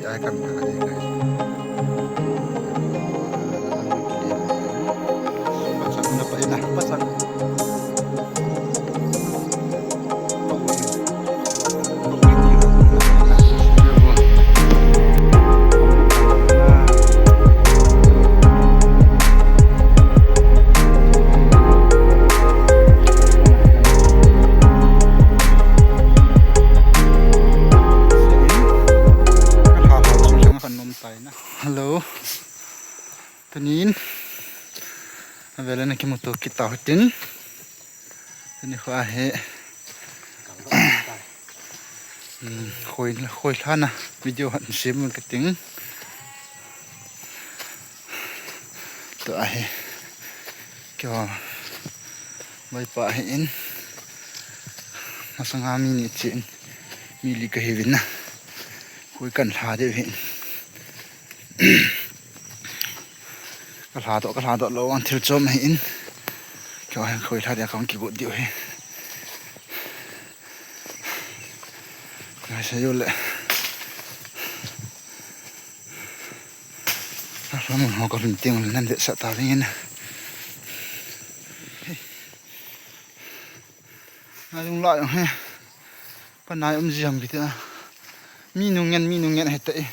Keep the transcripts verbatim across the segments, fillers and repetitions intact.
Ai kan ka ding, guys. Pasang na pa ina, pasang. Hello. Tunin. Avela na kimuto kita hutin. Tuni kho ahi. Hmm, khoi, khoi lhana video han sem ka ting. Tua hi. Kio. Vaipa hi in. Masanga mi ni chin. Mi li ka hi vin na. Khoi kan lha de vin. Ka lha doh, ka lha doh lou ang thil chom hi in. Kio hi khoi lha de ka kigot diu hi. Ka sa yo le. Ramun ho ka lhun teng le nan vetsah ta vingin. Na lung la jong he. Pa nai um jiam kiti a. Mi nung ngen, mi nung ngen he te.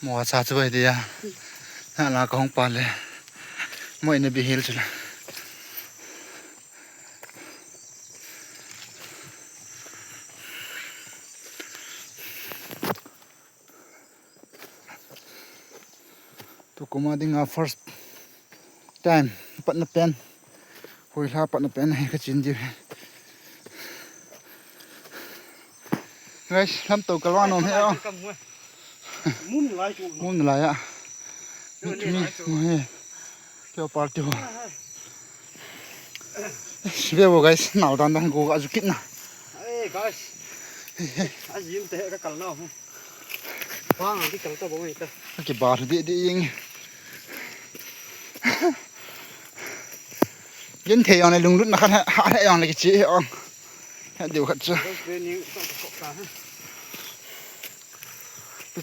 Mo cha chu bai dia. Na la ka hong pa le. Mo ina bi hil chu la. Tukum a dinga first time patna pen. Hoilha patna pen hi ka chin diu. Guys, lam to kalwa nom he. Mun lai chu. Mun lai a. Mun lai chu. Kio party ho. Sibe bo guys, nau dan dan go ka ju kit na. Hey guys. Ajim te ka kal na. Bang di kal ta bo ta. Ki ba di di ying. Yin the yong le lunglut na khan ha ha yong le ki chi yong. Ha diu khat chu. Training sa ko ta.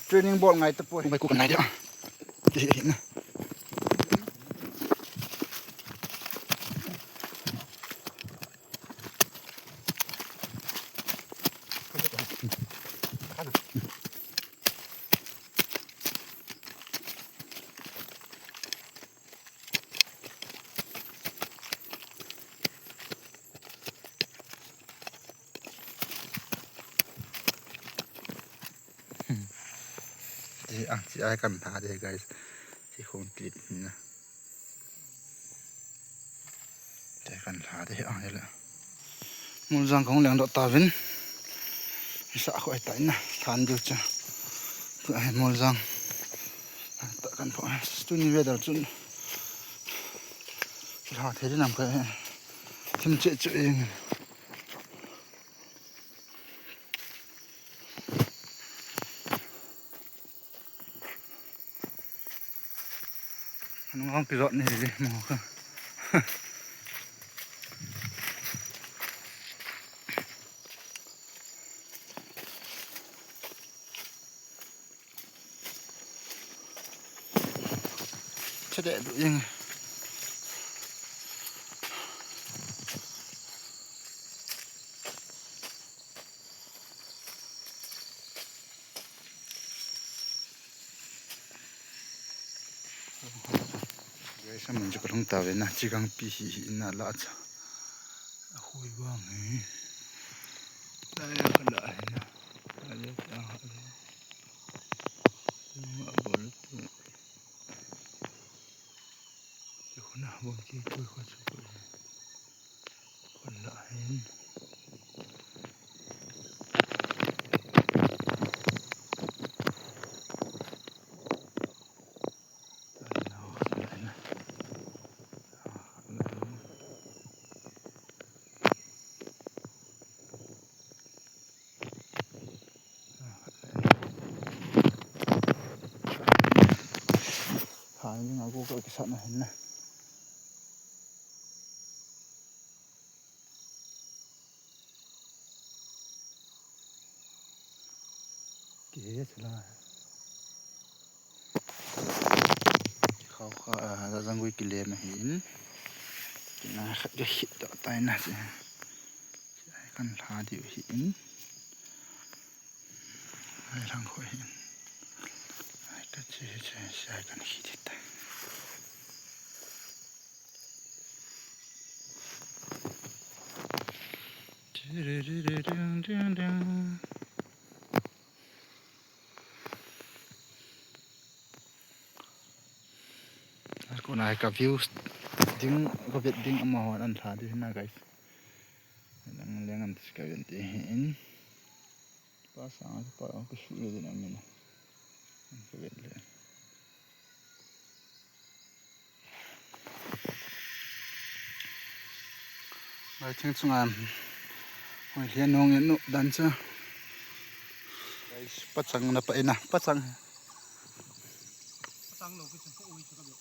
Training bol ngai ta poi. Bai ku kan ngai dia. Ti na. Ti ang chi ai kan tha de guys. Chi khong clip na. Te kan lha de ang le. Muljang kong leng doh ta vin. Sa khoi ta ina than diu cha. Ai muljang. Ta kan pho. Tuni weather chun. Lha the nam ka. Thim che che ing. Anung ang kizot ni hi mo ka. Chade du ying. Guys, amun chu kalhung ta ve na, chigang pi hi hi na la cha. A hui bang hi. La ya ka la hi na. La ya ka la. Ma bol tu. Chu na bol ki tu ko chu ko. Ko la hin. Ang ding a gu ka kisat na hin na. Kihe sila. Khau kha, ah, da jangui kilem ahin. Kina khat ka hit da tai na si. Kan lha diu ahin. Ai lang ko hin. Ai ka che che sai kan hit ta. Kona ka views ding, ka vet ding amahon an lha diu hina, guys. Leng leng an tis ka vet ding hin. Pa sang pa ka shu le din amin. Ka vet le. Lai thing chunga hoi hian nong en nu dan chu. Pachang na pa ina, pachang.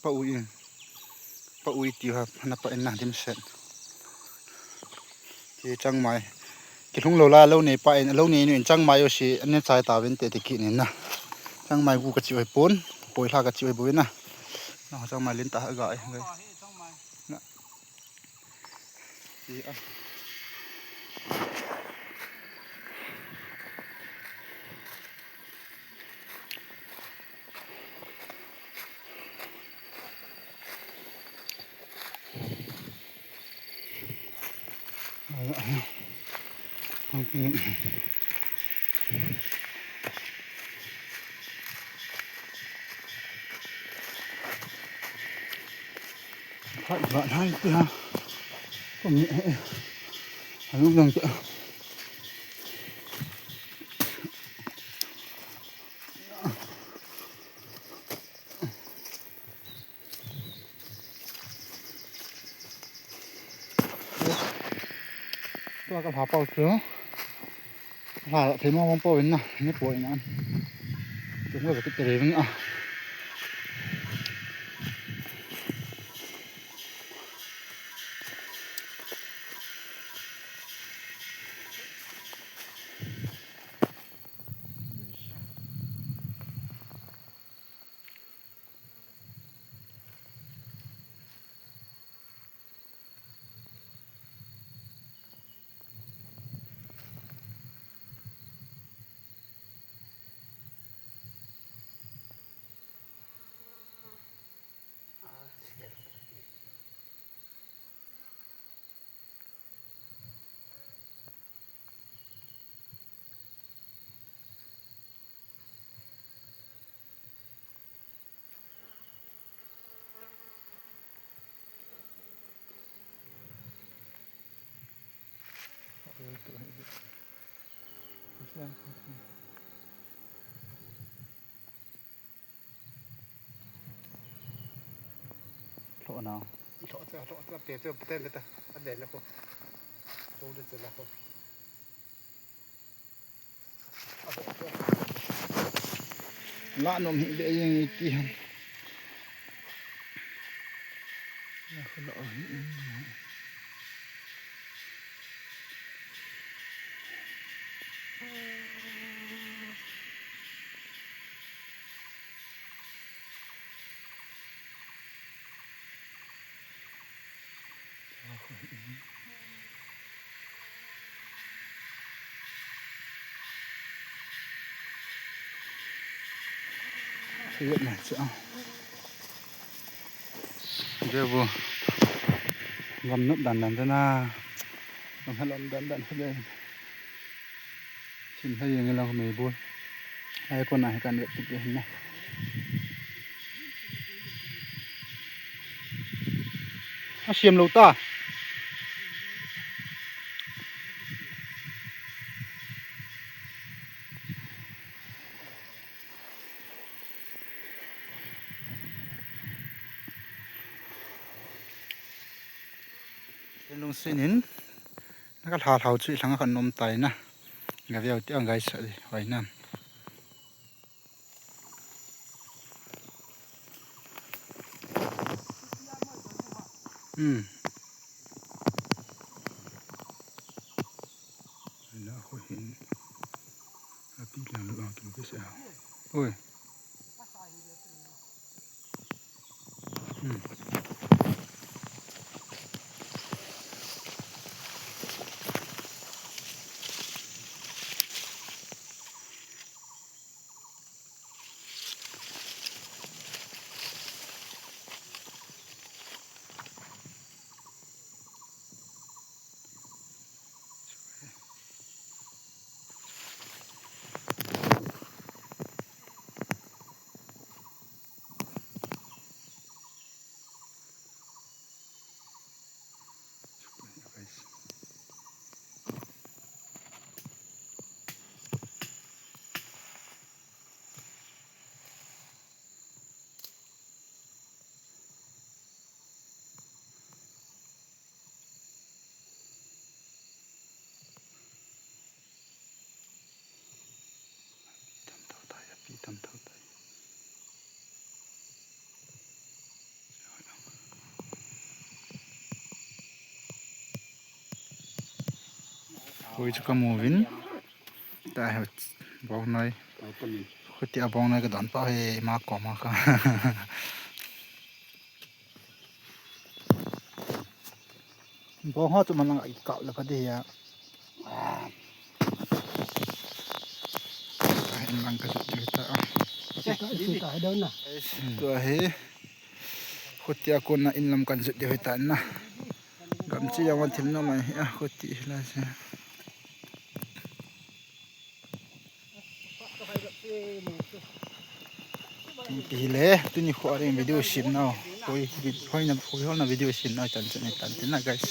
Pa ui. Pa ui ti ha na pa ina dim set. Ti changmai. Kilhung lo la lo nei pa in, lo nei nu in changmai o si, ane chai ta vin te ti ki ni na. Changmai gu ka chi oi pon, poi hla ka chi oi bo na. Na changmai lin ta ga ai. Na. Ti a. Hai, ba, hai, ha. Ko mi, eh, eh. Anu dang ta. Tua ka hla pau chu. Hla thei mong mong pau in na, ni pau in an. Chu mo ka ti te ving a. Lhoh nau. Lhoh ta, lhoh ta, pe ta, pe ta, pe ta. A de la ko. To de la ko. La nom hi be jeng iti ham. La ko la hi. Siyot na chu. Dia bu. Gam nop dan dan dan na. Gam halom dan dan. Sin hai yang lang mei bu. Ai ko na hai kan vet tik hin na. A siam lo ta. Lungsin in. Na ka hla hlau chu i lhang a kan nom tai na. Nga veu ti ang guys, a di, vai na. Hmm. Ala ho hin. Api lang lo ang kin kisa. Oi. Hmm. Tam tau tai, api tam tau tai. Hoi chu kamu uvin. Tua hi bong noi. Khuti a bong noi kadon pa hi ima koma ka. Bong ho chu man lang a ikap le pha ding a. Tua hi in lang kajot diu ta. Tua hi. Khuti a kona in lam kajot diu ta na. Gamchi jong thim nom ahi a, khuti hi la se. Ti hile, tuni kho a ding video sem nau. Hoi, hoi na, hoi hol na video sem nau chan chan ni tan tin na, guys.